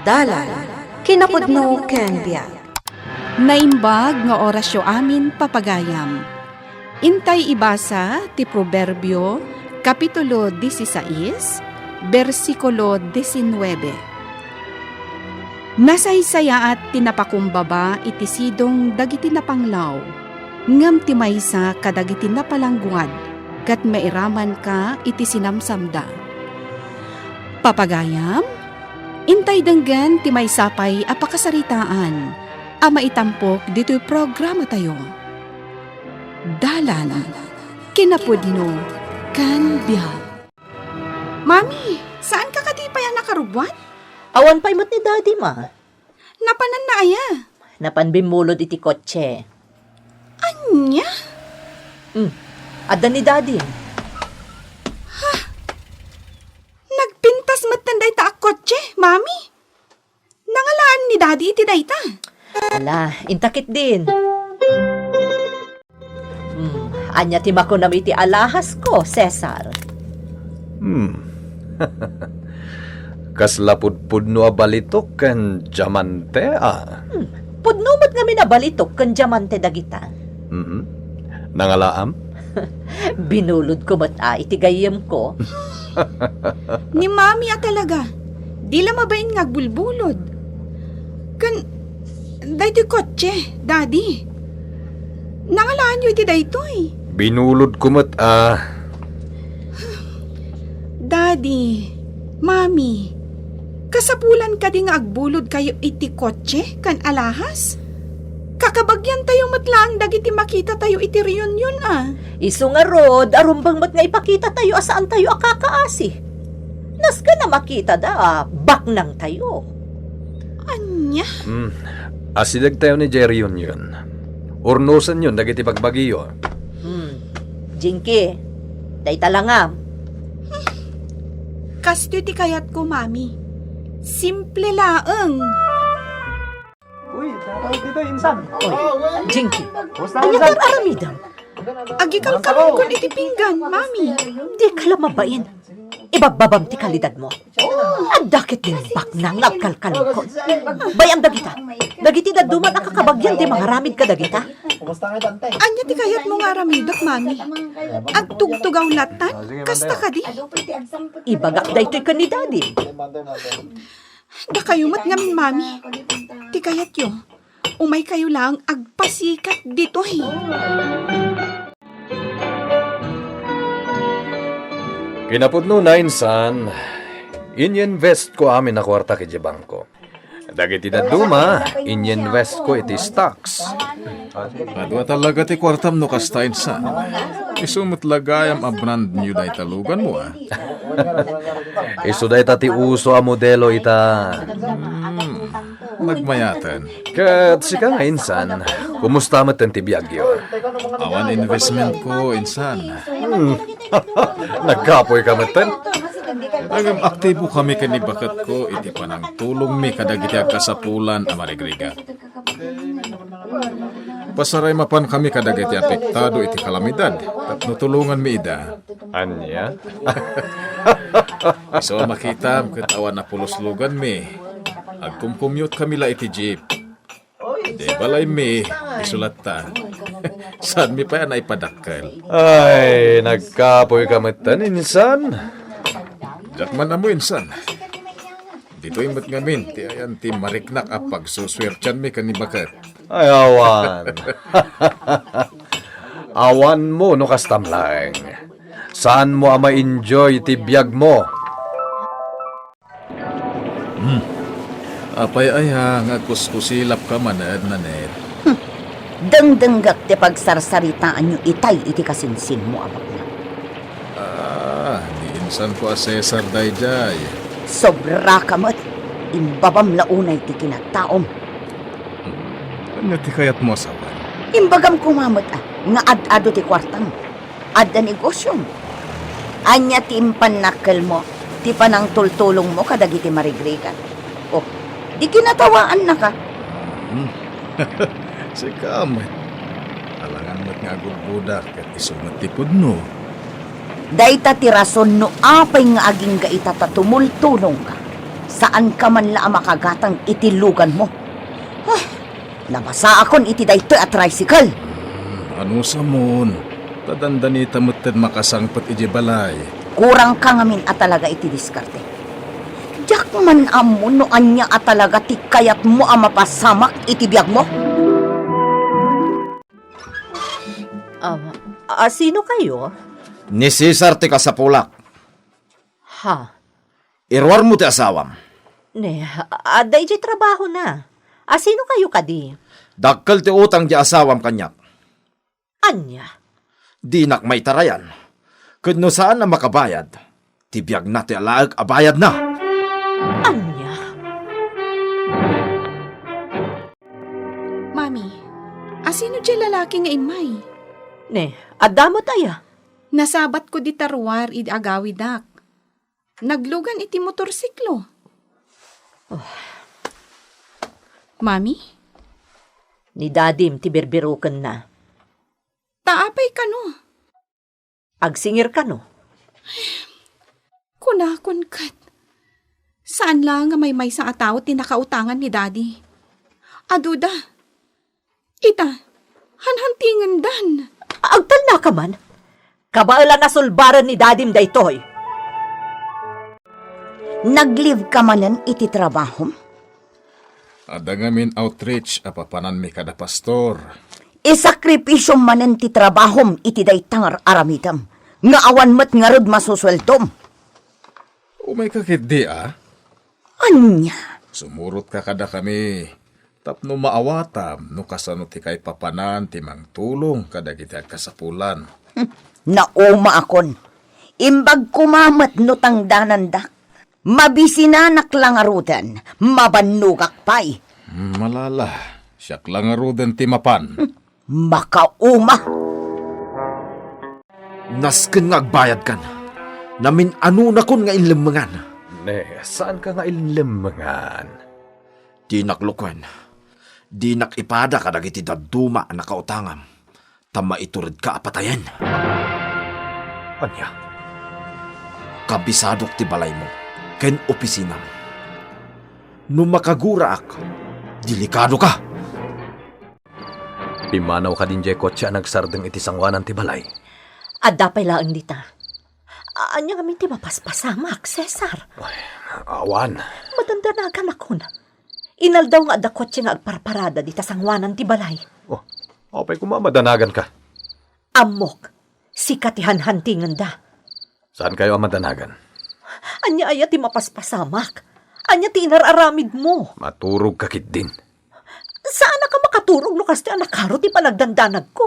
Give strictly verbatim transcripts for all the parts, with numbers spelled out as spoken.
Dalan, kinapudno ken biag. Naimbag nga orasyo amin, papagayam. Intay ibasa ti Proverbio, Kapitulo dieciséis, bersikulo diecinueve. Nasaysayaat ti napakumbaba iti sidong dagiti napanglaw, ngem ti maysa kadagiti napalangguad ket mairamanka iti sinamsamda. Papagayam, intay denggen ti maysa pay a pakasaritaan a maitampok ditoy programatayo. Dalan, kinapudno, ken biag. Mami, saanka kadi pay a nakarubbuan? Awan pay met ni Daddy, ma. Napananna aya? Napan bimmulod iti kotse. Ania? Hmm. Adda ni Daddy. Nagpintas metten dayta a kotse, Mami. Nangalaan ni Daddy iti dayta. Ala, inta ketdin. Hmm, ania ti makunam iti alahasko, Cesar? Hmm. Kasla pudpudno a balitok ken diamante, a? Hmm, pudno met ngamin a balitok ken diamante dagita. Mhm. Nangalaam? Binulodko met a iti gayyemko. Ni Mami a talaga, di la mabain nga agbulbulod. Ken, daytoy kotse, Daddy. Nangalaanyo iti daytoy. Binulodko met a. Daddy, Mami, kasapulan kadi nga agbulodkayo iti kotse ken alahas? Kakabagyantayo met laeng dagiti makitatayo iti reunion, a. Isu ngarud, arumbeng met nga ipakitatayo a saantayo a kakaasi. Nasken a makitada a baknangtayo. Ania? Hmm. Asidegtayo ni Jerry Union. Urnosenyon dagiti bagbagiyo. Hmm. Jinky, dayta langam. Kastoy ti kayatko, Mami. Simple laeng. Uy, dataw dita, insan. Oy, Jinky, kumusta, ania insan? Ti aramidem? Agikalkalungkon iti pinggan, Mami. Dika la mabain. Ibabbabam ti kalidadmo. Adda ketdin baknang nga agkalkalungkon. Bay-am dagita. Dagiti dadduma a kakabagian ti mangaramid kadagita. Ania ti kayatmo nga aramidek, Mami? Agtugtugaw latta? Kasta kadi? Ibagak daytoy ken ni Daddy. Dakayo met ngamin, Mami. Ti kayatyo, umaykayo laeng agpasikat ditoy. Kinapudnona, insan, inyinvestko amin a kuartak idiay bangko. Dagiti dadduma, inyinvestko iti stocks. Adu a talaga ti kuartam no kasta, insan. Isu met la gayam a brandnyo dayta luganmo, a. Isu dayta ti uso a modelo ita. Hmm, nagmayaten. Ket sika nga, insan, kumusta metten ti biagyo? Awan investmentko, insan. Hmm. Nagkapoyka metten? Ngem aktibokami ken ni baketko iti panangtulongmi kadagiti agkasapulan a marigrigat. Pasaray mapankami kadagiti apektado iti kalamidad tapno tulonganmi ida. Ania? Isu a makitam ket awan a pulos luganmi, agkumkumyutkami la iti jeep. Di balaymi, isu latta. Saanmi pay a naipadakkel. Ay, nagkapoyka metten, insan. Diak man ammo, insan. Ditoy met ngamin ti ayan ti mariknak a pagsusuertianmi ken ni baket. Ay, awan. Awanmo no kastam laeng. Saanmo a ma-enjoy ti biagmo. Hmm. Apay aya nga agkuskusilapka manen, Nanette? Hmm. Dengdenggak ti pagsarsaritaanyo itay iti kasinsinmo a baknang. Ah, ni insanko a Cesar daydiay. Sobraka met. Imbabam la unay ti kinataom. Hmm. Ania ti kayatmo a sawen? Imbagam koma met, a, nga ad-adu ti kuartam. Adda negosiom. Ania ti impannakkelmo ti panangtultulongmo kadagiti marigrigat? O, di kinatawaannaka? Hmm. Sika met. Alangan met nga agudbudak ket isu met ti pudno. Dayta ti rason no apay nga agingga ita ta tumultulongka. Saanka man la a makagatang iti luganmo. Ah, nabasaakon iti daytoy a tricycle. Hmm, anusamon, ta dandani ta metten makasangpet idiay balay. Kurangka ngamin a talaga iti diskarte. Diak man ammo no ania a talaga ti kayatmo a mapasamak iti biagmo. Ah, asino kayo? Ni Cesar ti kasapulak. Ha? Iruarmo ti asawam. Ne, adda idiay trabahona. Asino kayo kadi? Dakkel ti utang ti asawam kaniak. Ania? Dinak maitarayan. Ket no saan a makabayad, ti biagna ti alaek a bayadna. Ania? Mami, asino diay lalaki nga immay? Ne, adda met aya? Nasabatko dita ruar idi agawidak. Naglugan iti motorsiklo. Oh. Mami? Ni Dadim ti birbirukenna. Ta apay kano? Agsingir kano? Kunakon ket, saan la nga maymaysa a tao ti nakautangan ni Daddy. Aduda, ita, hanhantingendan. Agtalnaka man? Kabaelan a sulbaren ni Dadim daytoy. Nag-leave ka manen iti trabahom? Adda ngamin outreach a papananmi kada pastor. Isakripisiom manen ti trabahom iti dayta nga ar-aramidem, nga awan met ngarud masusueldom. Umayka ketdi a? Ania? Sumurotka kadakami tapno maawatam no kasano ti kaipapanan ti mangtulong kadagiti agkasapulan. Hmm, naumaakon. Imbag koma met no tangdanandak. Mabisinanak la ngaruden, mabannogak pay. Hmm, malala, siak la ngaruden ti mapan. Hmm, makauma. Nasken nga agbayadkan. Namin-anonakon nga inlemmengan. Ne, saanka nga inlemmengan? Dinak lukuen. Dinak ipada kadagiti dadduma a nakautangam, ta maituredka a patayen. Ania? Kabisadok ti balaymo ken opisinam. No makaguraak, delikadoka. Pimmanaw kadin diay kotse a nagsardeng iti sangoanan ti balay? Adda pay laeng dita. A-, ania ngamin ti mapaspasamak, Cesar? Ay, awan. Madandanaganakon. Inaldaw nga adda kotse nga agparparada dita sangoanan ti balay. Oh, apay koma madanaganka? Ammok, sika ti hanhantingenda. Saankayo a madanagan? Ania aya ti mapaspasamak? Ania ti inar-aramidmo? Maturogka ketdin. Saanak a makaturog no kastoy a nakaro ti panagdandanagko.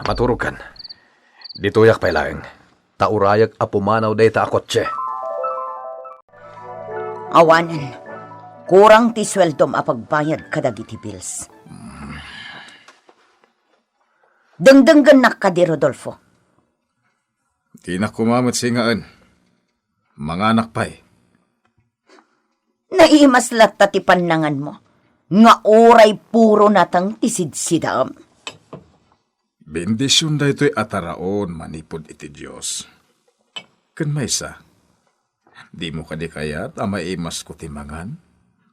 Maturogkan. Ditoyak pay laeng. Ta urayek a pumanaw dayta a kotse. Awanen, kurang ti sueldom a pagbayad kadagiti bills. Dengdenggennak kadi, Rodolfo. Dinak koma met singaen. Manganak pay. Naimas latta ti pannanganmo, nga uray puro nateng ti sidsidaem. Bendision daytoy a taraon manipud iti Dios. Ken maysa, dimo kadi kayat a maimasko ti mangan,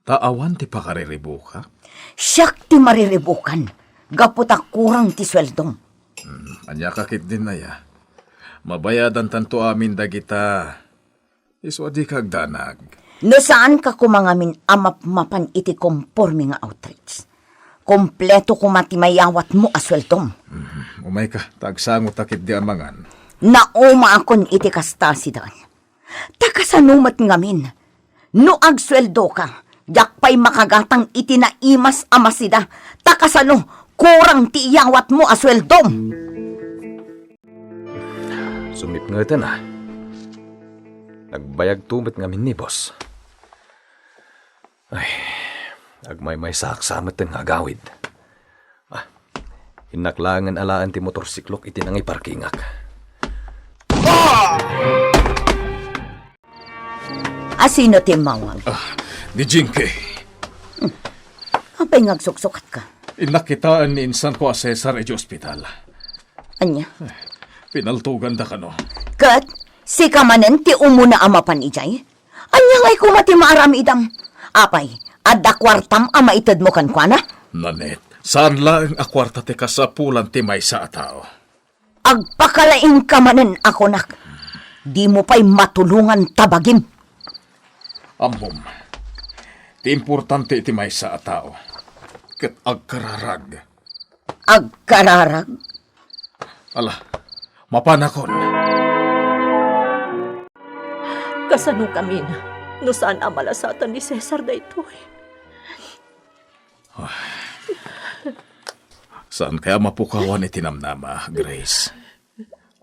ta awan ti pakariribukak? Siak ti mariribukan, gapu ta kurang ti sueldom. Hmm, aniaka ketdin aya? Mabayadantanto amin dagita. Isu a dika agdanag. No saanka koma ngamin a mapmapan iti komporme nga outreach, kompleto koma ti mayawatmo a sueldom. Mhm. Umayka, ta agsangotak ketdi a mangan. Naumaakon iti kasta, Sidan. Ta kasano met ngamin? No agsueldoka, diak pay makagatang iti naimas a masida. Ta kasano, kurang ti iyawatmo a sueldom. Sumipngeten a. Nagbayagto met ngamin ni boss. Ay, agmaymaysaak sa metten nga agawid. Ah, innak laengen alaen ti motorsiklok iti nangiparkingak. Ah! Asino ti immawag? Ah, ni Jinky. Apay nga agsuksukatka? Innak kitaen ni insanko a Cesar iti ospital. Ania? Pinaltoganda kano. Ket sika manen ti umuna a mapan idiay? Ania ngay koma ti maaramidam? Apay, adda kuartam a maitedmo kenkuana? Nanette, saan laeng a kuarta ti kasapulan ti maysa a tao. Agpakalaingka manen a kunak. Dimo pay matulongan ta bagim. Ammom, ti importante iti maysa a tao, ket agkararag. Agkararag? Ala, mapanakon. Kasano kamin no saan a malasatan ni Cesar daytoy? Saan kaya mapukawan iti namnama, Grace?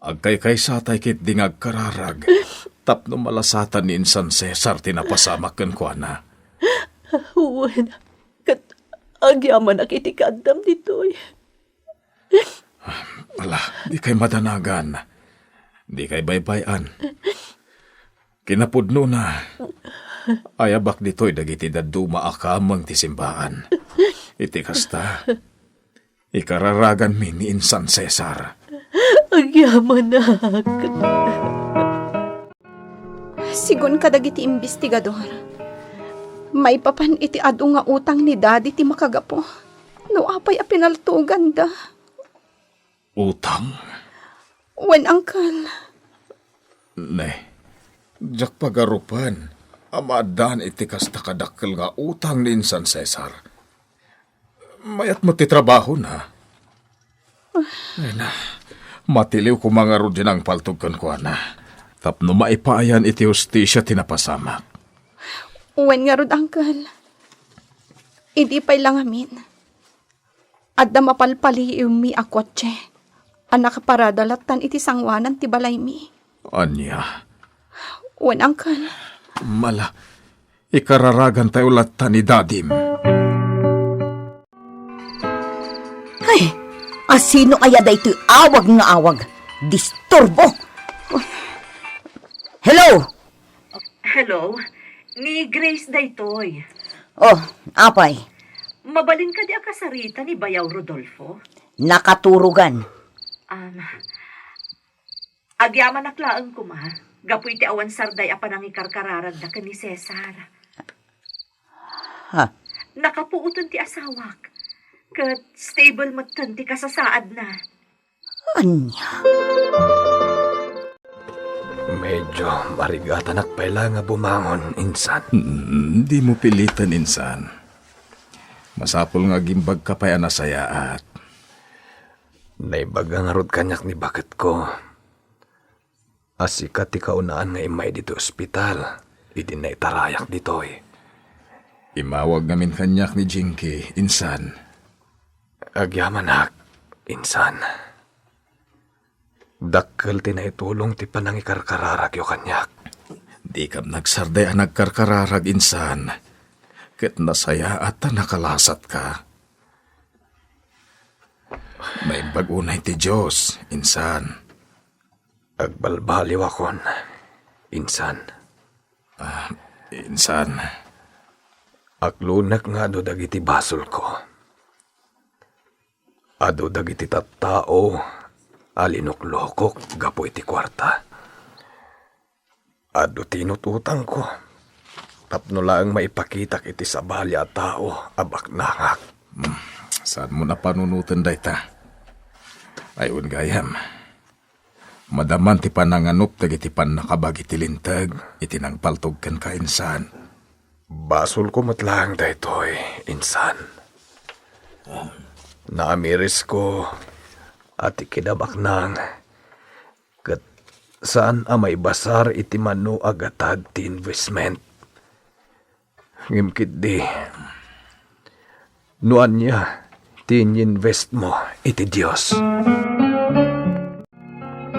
Agkaykaysatay ketdi nga agkararag tapno malasatan ni insan Cesar ti napasamak kenkuana. Wen, ket agyamanak iti kaaddam ditoy. Ala, dikay madanagan. Dikay baybay-an. Kinapudnona, ayabak ditoy dagiti dadduma a kameng ti simbaan. Iti kasta, ikararaganmi ni insan Cesar. Agyamanak. Sigun kadagiti imbestigador, maipapan iti adu nga utang ni Daddy ti makagapu no apay a pinaltoganda. Utang? Wen, Uncle. Ne, diak pagarupan a maaddaan iti kasta kadakkel nga utang ni insan Cesar. Mayat met ti trabahona. Ay na, matiliw koma ngarud diay nangpaltog kenkuana tapno maipaayan iti hustisia ti napasamak. Wen ngarud, Uncle. Idi pay la ngamin, adda mapalpaliiwmi a kotse a nakaparada lattan iti sangoanan ti balaymi. Ania? Wen, Uncle. Ala, ikararagantayo latta ni Dadim. Ay, asino aya daytoy awag nga awag? Disturbo! Hello? Hello? Ni Grace daytoy. Oh, apay? Mabalin kadi a kasarita ni Bayaw Rodolfo? Nakaturogan. Um, agyamanak laeng koma, gapu iti awan sarday a panangikarkararagda ken ni Cesar. Ha? Nakapuoten ti asawak, ket stable metten ti kasasaadna. Ania? Medyo marigatanak pay la nga bumangon, insan. Mm, dimo piliten, insan. Masapul nga agimbagka pay a nasayaat. Naibaga ngarud kaniak ni baketko a sika ti kaunaan nga immay ditoy ospital idi naitarayak ditoy. Immawag ngamin kaniak ni Jinky, insan. Agyamanak, insan. Dakkel ti naitulong ti panangikarkararagyo kaniak. Dikam nagsarday a nagkarkararag, insan. Ket nasayaat ta nakalasatka. Naimbag unay ti Dios, insan. Agbalbaliwakon, insan. Ah, insan. Aklonek nga adu dagiti basolko. Adu dagiti tattao a linuklokok gapu iti kuarta. Adu ti inut-utangko tapno laeng maipakitak iti sabali a tao a baknangak. Hmm, saanmo a panunoten dayta? Ay, wen gayam, madaman ti pananganup dagiti pannakabag iti linteg iti nangpaltog kenka, insan. Basolko met laeng daytoy, insan. Naamirisko a ti kinabaknang ket saan a maibasar iti mano a gatad ti investment. Ngem ketdi, no ania ti ininvestmo iti Dios?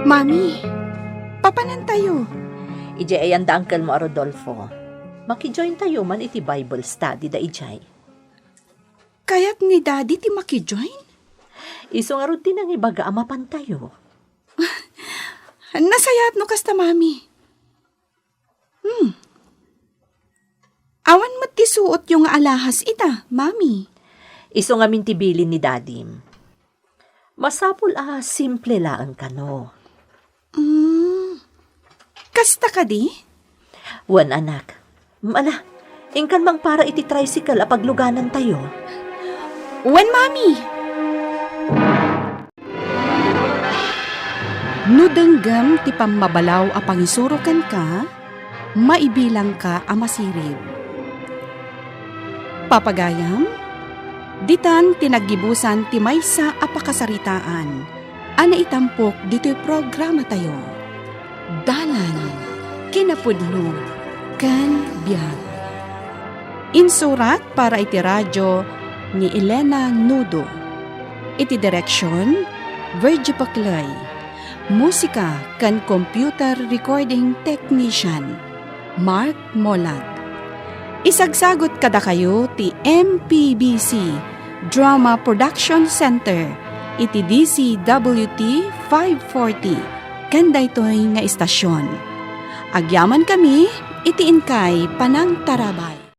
Mami, papanantayo? Idiay ayan da unclemo a Rodolfo. Makijointayo man iti Bible study da idiay. Kayat ni Daddy ti makijoin? Isu ngarud ti nangibaga a mapantayo. Nasayaat no kasta, Mami. Hmm. Awan met ti suotyo nga alahas ita, Mami. Isu ngamin ti bilin ni Dadim. Masapul a simple laeng kano. Hmm. Kasta kadi? Wen, anak. Ala, inkan mangpara iti tricycle a pagluganantayo. Wen, Mami! No denggem ti pammabalaw a pangisuro kenka, maibilangka a masirib. Papagayam, ditan ti naggibusan ti maysa a pakasaritaan a naitampok ditoy programatayo. Dalan, kinapudno, ken biag. Insurat para iti radio ni Elena Nudo. Iti direksion, Virgie Paclay. Musika ken computer recording technician, Mark Molag. Isagsagut kadakayo ti M P B C Drama Production Center iti D C W T five forty ken daytoy nga istasion. Agyaman kami iti inkay panangtarabay.